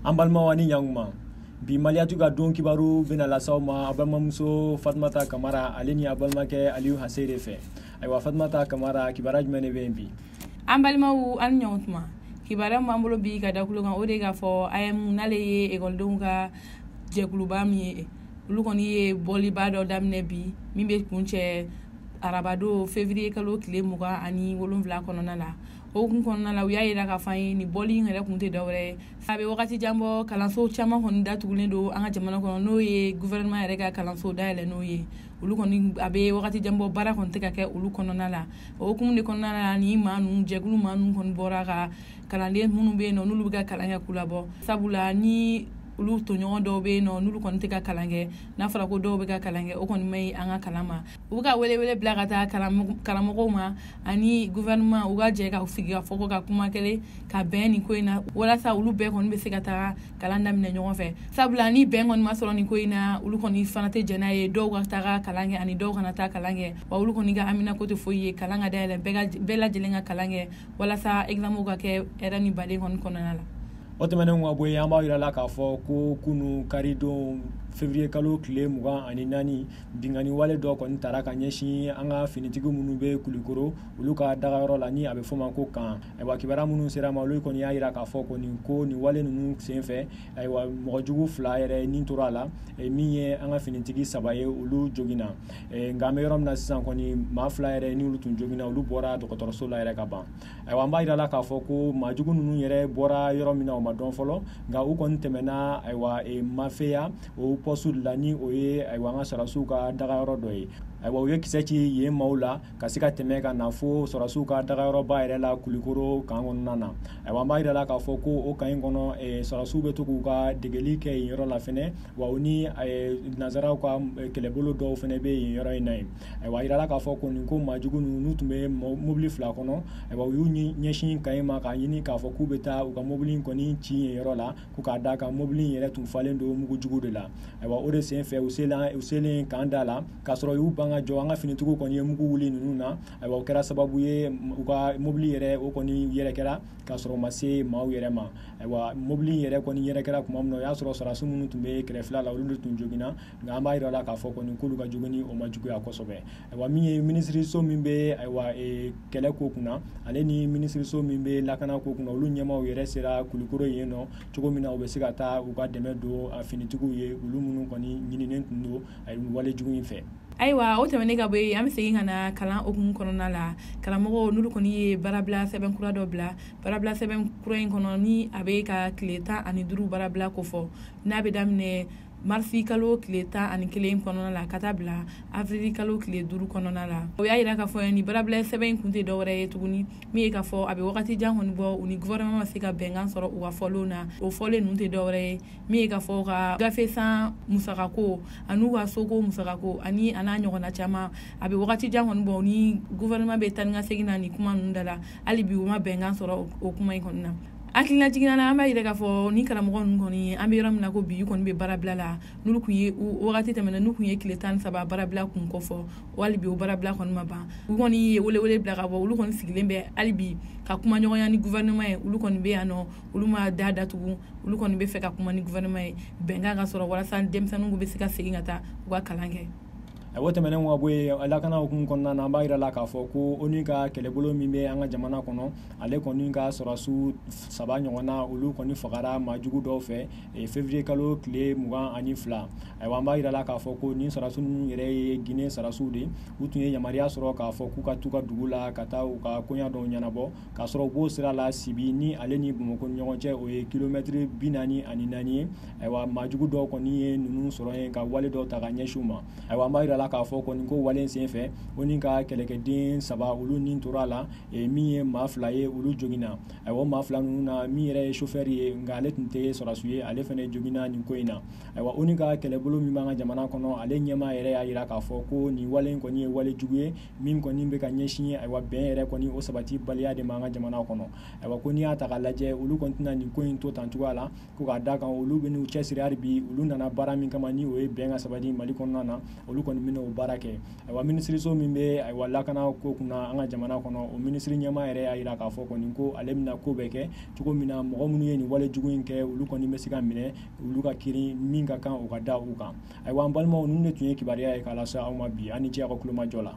An balimaw, ani ɲankuma. Bi Maliactu ka don kibaru bɛna lasaw ma a balimamuso Fatumata Kamara, ale ni a balimakɛ Aliyu Hase de fɛ. Ayiwa, Fatumata Kamara, kibaruya jumɛn de bɛ yen bi? An balimaw, an ni ɲɔgɔn tuma. Kibaruya min b'an bolo bi ka da kulo kan, o de k'a fɔ AEEM, n'ale ye ekɔlidenw ka jɛkuluba min ye, olu kɔni ye bɔliba dɔ daminɛ bi min bɛ kuncɛ arabado février kalo tile 27 kɔnɔna la. O kun kɔnɔna la, u y'a yira k'a fɔ an ye nin bɔli in yɛrɛ kun tɛ dɔwɛrɛ ye, a bɛ wagati jan bɔ, kalanso caman kɔni datugulen don an ka jamana kɔnɔ, n'o ye gouvernement yɛrɛ ka kalanso dayɛlɛ n'o ye. Olu kɔni, a bɛ wagati jan bɔ, baara kɔni tɛ ka kɛ olu kɔnɔna la. O hukumu de kɔnɔna la, ni maa ninnu, jɛkulu maa ninnu kɔni bɔra ka kalanden minnu bɛ yen nɔ, n'olu bɛ ka kalan kɛ, k'u labɔ, sabula ni olu tɔɲɔgɔn dɔw bɛ yen nɔ, n'olu kɔni tɛ ka kalan kɛ, n'a fɔra ko dɔw bɛ ka kalan kɛ, o kɔni ma ɲi an ka kalan ma. U bɛ ka welewele bila ka taa karamɔgɔw ma ani gouvernement, u ka jɛ ka sigi ka fɔ ka kuma kelen ka bɛn nin ko in na, walasa olu bɛɛ kɔni bɛ se ka taga kalan daminɛ ɲɔgɔn fɛ, sabula ni bɛn kɔni ma sɔrɔ nin ko in na, olu kɔni fana tɛ jɛn n'a ye dɔw ka taga kalan kɛ ani dɔw kana taa kalan kɛ. Wa olu kɔni ka amina ko tɛ foyi ye kalan ka dayɛlɛ, bɛɛ lajɛlen ka kalan kɛ, walasa examen ka kɛ hɛrɛ ni baden kɔni kɔnɔna la. O tɛmɛnen ka bɔ yen, an b'a yira la k'a fɔ ko kunu karidon, février kalo tile 24, binkanni wale dɔ kɔni tara ka ɲɛsin an ka finitigi minnu bɛ Kulikoro, olu ka dagayɔrɔ la, ni a bɛ fɔ ma ko kan. Ayiwa, kibaruya minnu sera ma, olu kɔni y'a yira k'a fɔ kɔni ko nin wale ninnu senfɛ, ayiwa, mɔgɔjugu fila yɛrɛ nin tora a la, min ye an ka finitigi saba ye, olu joginna. Nka an bɛ yɔrɔ min na sisan kɔni, maa fila yɛrɛ ni olu tun joginna, olu bɔra dɔgɔtɔrɔso la yɛrɛ ka ban. Ayiwa, an b'a yira la k'a fɔ ko maajugu ninnu yɛrɛ bɔra yɔrɔ min na, o ma dɔn fɔlɔ, nka u kɔni tɛmɛna, ayiwa, Mafeya o poste de la, ni o ye, ayiwa, an ka sɔrɔdasiw ka dagayɔrɔ dɔ ye. Ayiwa, u ye kisɛ ci yen maaw la ka se ka tɛmɛ ka na fo sɔrɔdasiw ka dagayɔrɔba yɛrɛ la Kulikoro kan kɔnɔna na. Ayiwa, an b'a yira la k'a fɔ ko o kan in kɔnɔ, sɔrɔdasiw bɛ to k'u ka degeli kɛ yen yɔrɔ la fɛnɛ, wa u ni nanzaraw ka kɛlɛbolo dɔw fɛnɛ bɛ yen yɔrɔ in na yen. Ayiwa, a yirala k'a fɔ ko nin ko maajugu ninnu, n'u tun bɛ mobili fila kɔnɔ, ayiwa, u y'u ɲɛsin kan in ma k'a ɲini k'a fɔ k'u bɛ taa u ka mobili in kɔni ci yen yɔrɔ la, ko k'a d'a kan mobili in yɛrɛ tun falen don mugujugu de la. Ayiwa, o de senfɛ, u selen kan da la, k'a sɔrɔ u y'u ban ka jɔ, an ka finitigiw kɔni ye mugu wuli ninnu na. Ayiwa, o kɛra sababu ye u ka mobili yɛrɛ, o kɔni yɛrɛ kɛra k'a sɔrɔ u ma se maaw yɛrɛ ma. Ayiwa, mobili in yɛrɛ kɔni yɛrɛ kɛra tuma min na, o y'a sɔrɔ sɔrɔdasi minnu tun bɛ kɛrɛfɛla la, olu de tun joginna, nka an b'a yira la k'a fɔ kɔni k'olu ka jogini o ma juguya kosɛbɛ. Ayiwa, min ye minisiriso min bɛ, ayiwa, kɛlɛ ko kunna, ale ni minisiriso min bɛ lakana ko kunna, olu ɲɛmaaw yɛrɛ sera Kulikoro yen nɔ cogo min na u bɛ se ka taa u ka dɛmɛ don finitigiw ye, olu minnu kɔni ɲininen tun don wale jugu in fɛ. Ayiwa, o tɛmɛnen ka bɔ yen, an bɛ segin ka na kalan hukumu kɔnɔna la. Karamɔgɔw, n'olu kɔni ye baarabila sɛbɛn kura dɔ bila, baarabila sɛbɛn kura in kɔnɔ, ni a bɛ ka tile 15 baarabila kofɔ, n'a bɛ daminɛ marisi kalo tile 11 kɔnɔna la ka taa bila avril kalo tile 5 kɔnɔna la. O y'a yira k'a fɔ ni baarabila sɛbɛn in kun tɛ dɔwɛrɛ ye tuguni, min ye k'a fɔ a bɛ wagati jan kɔni bɔ, u ni gouvernement ma se ka bɛnkan sɔrɔ u ka fɔlenw na. O fɔlen ninnu tɛ dɔwɛrɛ ye, min ye k'a fɔ ka gafe san musakako, an'u ka soko musakako, ani a n'a ɲɔgɔnna caman. A bɛ wagati jan kɔni bɔ, ni gouvernement bɛ taa ni ka segin na nin kuma ninnu da la, hali bi u ma bɛnkan sɔrɔ o kuma in kɔni na. Hakilina jiginna na, an b'a yira k'a fɔ ni karamɔgɔ ninnu kɔni, an bɛ yɔrɔ min na ko bi, u kɔni bɛ baarabila la. N'olu kun ye wagati tɛmɛna, n'u kun ye tile 13 baarabila kun kɔfɔ, hali bi o baarabila kɔni ma ban. U kɔni ye welewele bila ka bɔ, olu kɔni sigilen bɛ hali bi ka kuma ɲɔgɔnya ni gouvernement ye. Olu kɔni bɛ yan nɔ, olu ma da datugu, olu kɔni bɛ fɛ ka kuma ni gouvernement ye, bɛnkan ka sɔrɔ walasa denmisɛnninw bɛ se ka segin ka taa u ka kalan kɛ. O tɛmɛnen ka bɔ yen, lakana hukumu kɔnɔna na, an b'a yira la k'a fɔ ko ONU ka kɛlɛbolo min bɛ an ka jamana kɔnɔ, ale kɔni ka sɔrɔdasiw saba ɲɔgɔnna, olu kɔni fagara maajugu dɔw fɛ février kalo tile 22. Ayiwa, an b'a yira la k'a fɔ ko nin sɔrɔdasiw ninnu yɛrɛ ye Guinée sɔrɔdasiw de. U tun ye yamaruya sɔrɔ k'a fɔ k'u ka t'u ka dugu la ka taa u ka koɲa dɔw ɲɛnabɔ, k'a sɔrɔ u b'o sira la Sibi ni ale ni Bamakɔ ni ɲɔgɔn cɛ, o ye kilomɛtiri 44 ye. Ayiwa, maajugu dɔw kɔni ye ninnu sɔrɔ yen ka wale dɔw ta ka ɲɛsin u ma. Ayiwa, an b'a yira la k'a fɔ kɔni ko wale senfɛ, ONU ka kɛlɛkɛden saba, olu nin tora a la, min ye maa fila ye, olu joginna. Ayiwa, o maa fila ninnu na, min yɛrɛ ye chauffeur ye, nka ale tun tɛ sɔrɔdasi ye, ale fana joginna nin ko in na. Ayiwa, ONU ka kɛlɛbolo min b'an ka jamana kɔnɔ, ale ɲɛmaa yɛrɛ y'a yira k'a fɔ ko nin wale in kɔni ye wale jugu ye min kɔni bɛ ka ɲɛsin, ayiwa, bɛn yɛrɛ kɔni o sabati baliya de ma an ka jamana kɔnɔ. Ayiwa, ko n'i y'a ta k'a lajɛ, olu kɔni tɛna nin ko in to tan cogoya la, ko k'a da kan olu bɛ n'u cɛsiri hali bi, olu nana baara min kama, ni o ye bɛn ka sabati Mali kɔnɔna na, olu kɔni bɛna bɛna o baara kɛ. Ayiwa, minisiriso min bɛ, ayiwa, lakana ko kunna an ka jamana kɔnɔ, o minisiri ɲɛmaa yɛrɛ y'a jira k'a fɔ kɔni ko ale bɛna ko bɛɛ kɛ cogo min na, mɔgɔ minnu ye nin wale jugu in kɛ, olu kɔni bɛ se ka minɛ, olu ka kiiri min ka kan, o ka da u kan. Ayiwa, an balimaw, ninnu de tun ye kibaruya ye k'a lase aw ma bi. An ni ce aw ka kulomajɔ la.